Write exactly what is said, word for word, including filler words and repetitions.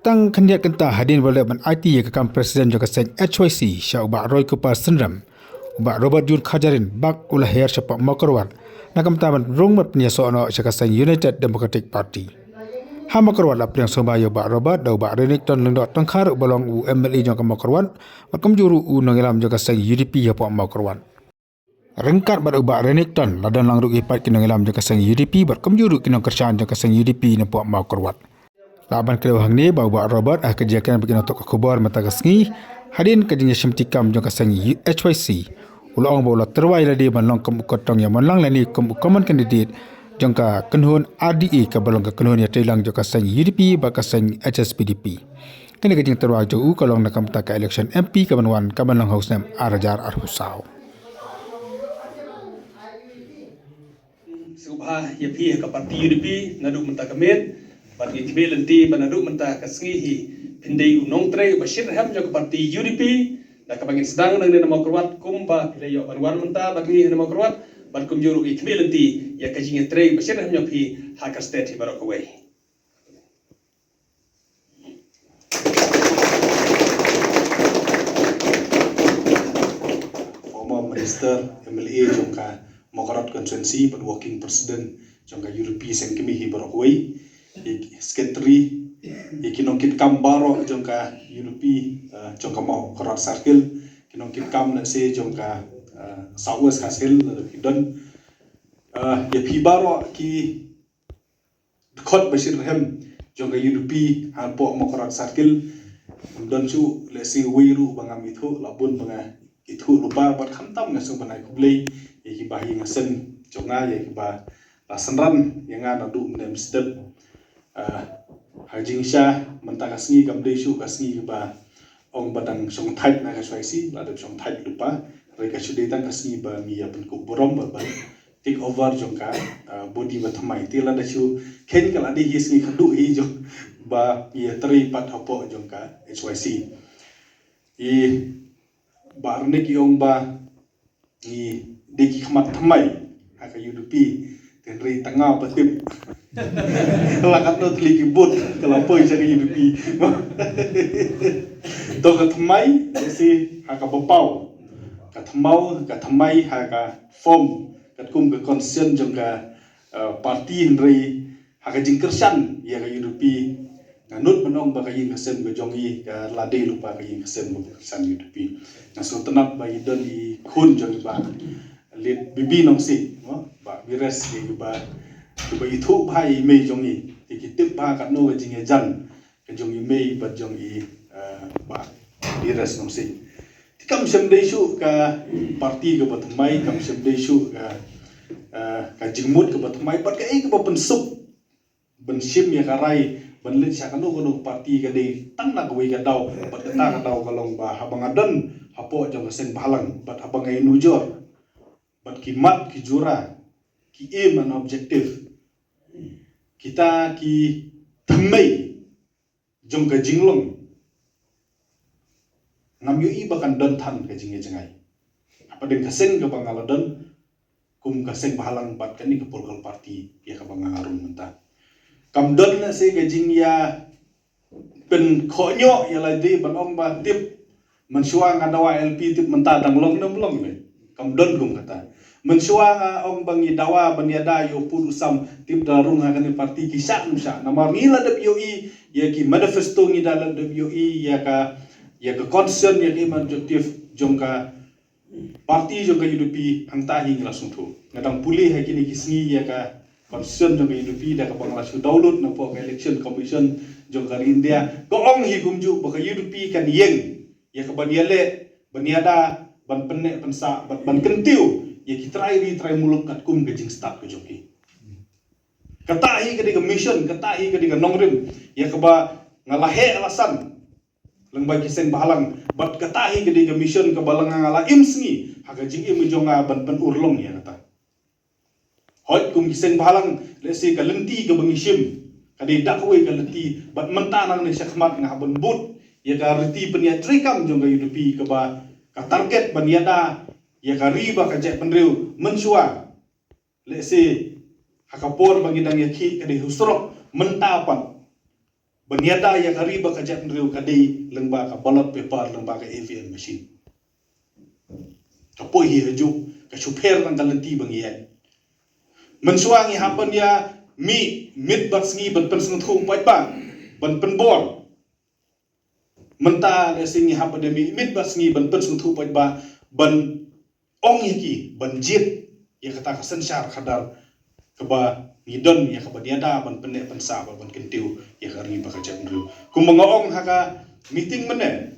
Tang khyndiat kynta hadien ba la dep ban aiti ïa ka kam president jong ka seng H Y C sha u Bah Roy Kupar Synrem, u Bah Robert June Kharjahrin bak u la her shapoh Mawkyrwat na ka bynta ban rung bad pynïasoh noh sha ka seng United Democratic Party. Ha Mawkyrwat la pdiang sngewbha ïa u Bah Robert da u Bah Renikton Lyngdoh Tongkhar uba long u M L A jong ka Mawkyrwat bad kumjuh ruh u nongïalam jong ka seng U D P hapoh Mawkyrwat. Ryngkat bad u Bah Renikton la don lang ruh ki pat ki nongïalam jong ka seng U D P bad kumjuh ruh ki nongkyrshan jong ka seng U D P napoh Mawkyrwat. Lah ban kdew hangne ba u Bah Robert ha ka jingïakren bad ki nongthoh khubor mynta ka sngi hadien ka jingïashim ti kam jong ka seng H Y C, u la ong ba u la tyrwa ïa lade ban long kum u kyrtong ïa mon lang lane kum u common candidate jong ka kynhun R D A kaba long ka kynhun ïatreilang jong ka seng U D P bad ka seng H S P D P. Kane ka jingtyrwa jong u ka long na ka bynta ka election M P kaban wan kaban long ha u snem ar hajar arphew saw. Sngewbha ïa phi ha ka parti U D P naduh mynta ka miet bad ngi khmih lynti ba naduh mynta ka sngi hi phin dei u nongtrei uba shitrhem jong ka parti U D P. Da kaba ngin sdang nangne na Mawkyrwat kumba phi la ïoh ban wan mynta bad ngi ha Mawkyrwat bad kumjuh ruh ngi khmih lynti ïa ka jingïatrei ba shitrhem jong phi ha ka state hi baroh kawei. Former Minister, M L A jong ka Mawkyrwat Constituency bad Working President jong ka U D P Seng Kmie hi baroh kawei, ïa ki Secretary, ïa ki nongkitkam baroh jong ka U D P, eh, jong ka Mawkyrwat Circle, ki nongkitkam lehse jong ka, eh, South West Khasi Hills lada ki don, eh, ïa phi baroh ki dkhot ba shitrhem jong ka U D P hapoh Mawkyrwat Circle. Ngam don shuh lehse uwei ruh ba ngam ithuh, la bun ba nga ithuh lypa bad khamtam nga sngewbha ban ai khublei ïa kiba ha ïing ha sem jong nga, ïa kiba la synran ïa nga naduh mynne mynstep. Ah, ha jingshisha mynta ka sngi kam dei shuh ka sngi kaba ong ba dang shongthait na ka H Y C, la dep shongthait lypa, hynrei ka shu dei tang ka sngi ba ngi ïa pynkup burom bad ban take over jong ka, ah, body ba thymmai. Te lada shu kheiñ ka la dei hi sngi khadduh hi jong ba ngi ïatrei pat hapoh jong ka H Y C. I Bah Renik i ong ba ngi dei ki khmat thymmai ha ka U D P. Te hynrei tang nga ba tip. La katno tylli ki vote ka la poi sha ka U D P. To ka thymmai, lehse ha kaba paw. Ka thymmai, ka thymmai ha ka form katkum ka constitution jong ka, eh, party, hynrei ha ka jingkyrshan ïa ka U D P, nga nud ban ong ba ka ïing ka sem ka jong i ka la dei lypa ka ïing ka sem ka kyrshan U D P. Nga sngewtynnat ba i don i khun jong i Bah Late B B Nongsiej, mo, Bah Bires, ïa kiba, kiba ithuh bha ïa i mei jong i, ïa ki tip bha katno ka jingïajan ka jong i mei bad jong i, eh, Bah Bires Nongsiej. Te kam shym dei shuh ka party kaba thymmai, kam shym dei shuh ka, eh, ka jingmut kaba thymmai bad kaei kaba pynsuk ban shim ïa ka rai ban leit sha kano kano ka party ka dei tang na kawei ka daw, bad kata ka daw ka long ba haba nga don hapoh jong ka seng bhalang bad haba nga ïanujor bad ki mat ki jura, ki aim and objective, kita ki thymmai jong ka jinglong, ngam ïohi ba kan don than ka jingïajngai hapdeng ka seng kaba nga la don kum ka seng bhalang bad kane ka political party ïa kaba nga nga rung mynta. Kam don lehse ka jingïa pynkhohñioh ïa lade ban ong ba tip mynshuwa nga dawa L P, tip mynta dang long ne ym long ne. Kam don kum kata. Mynshuwa nga ong ba ngi dawa ban ïada ïa u pud u sam, tip da rung ha kane party ki shah ym shah. Namar ngi la dep ïohi ïa ki manifesto, ngi da la dep ïohi ïa ka, ïa ka constitution, ïa ka aim and objective jong ka party jong ka U D P. Hangta hi ngi la sngewthuh. Nga dang pule ha kine ki sngi ïa ka constitution jong ka U D P da kaba nga la shu download napoh ka Election Commission jong ka ri India. Ka ong hi kumjuh ba ka U D P kan ïeng ïa ka ban ïaleh, ban ïada, ban pynneh pynsah, ban, ban kyntiew ïa ki trai ri trai muluk katkum ka jingstad ka jong ki. Kata hi ka dei ka mission, kata hi ka dei ka nongrim ïa kaba nga la heh la san lyngba ki seng bhalang, bad kata hi ka dei ka mission kaba la nga, nga la im sngi ha ka jingim jong nga ban pynurlong ïa kata. Hooid, kum ki seng bhalang, lehse ka lynti kaba ngi shim ka dei da kawei ka lynti, bad mynta nangne shakhmat nga hap ban bud ïa ka riti pynïatrei kam jong ka U D P kaba ka target ban ïada ïa ka ri bad ka jaitbynriew mynshuwa. Lehse ha ka por ba ngi dang ïakhih ka dei ha u surok, mynta pat ban ïada ïa ka ri bad ka jaitbynriew ka dei lyngba ka ballot paper, lyngba ka E V M machine. Ka poi hi ha juk, ka shu pher tang ka lynti ba ngi ïaid. Mynshuwa ngi hap ban ïa mih miet bad sngi ban pynsngewthuh paidbah, ban pynbor. Mynta lehse ngi hap ban ïa mih miet bad sngi ban pynsngewthuh paidbah, ban ong ïa ki ban jied ïa kata ka synshar khadar kaba ngi don ïa ka ban ïada, ban pynneh pynsah bad ban kyntiew ïa ka ri bad ka jaitbynriew. Kumba nga ong ha ka meeting mynne,